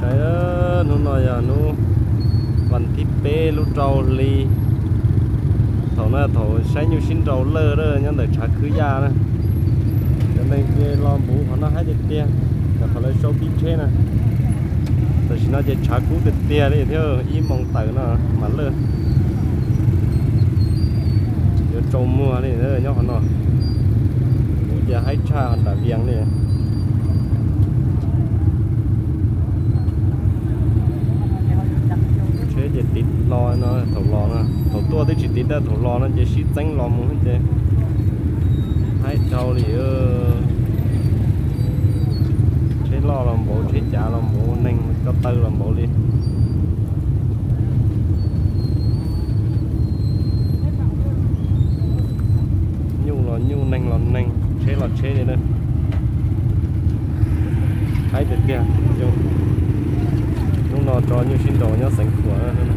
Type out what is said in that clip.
Hnub no yog hnub vas thib peb lub rau hli. Thaum no thaum saib nyuj sib nraus lawj nyob ntawm tshav khwb yaj na. Cov neeg ces los npuv qhov no haib tiag tiag, cov qhov lawv sau pib tsheb na. Tam sim no ces tshav kub tiag tiag li thiab, ib moos tawm no mas lawj. Yuav tsaus muag li nyob qhov no. Kub ces haib tshaj nram Vias li. Tsheb ces tiv hlo no thaum los no, thaum tuaj twb tsis tiv, thaum los no ces sib txeeb los mus ces haib dhau li. Tsheb loj los npaum, tsheb cav los npaum, neeg ko taw los npaum li. Nyuj los nyuj, neeg los neeg, tsheb los tsheb li na. Haib tiag tiag. Hnub no tso nyuj sib nraus nyob Xeev Khuam.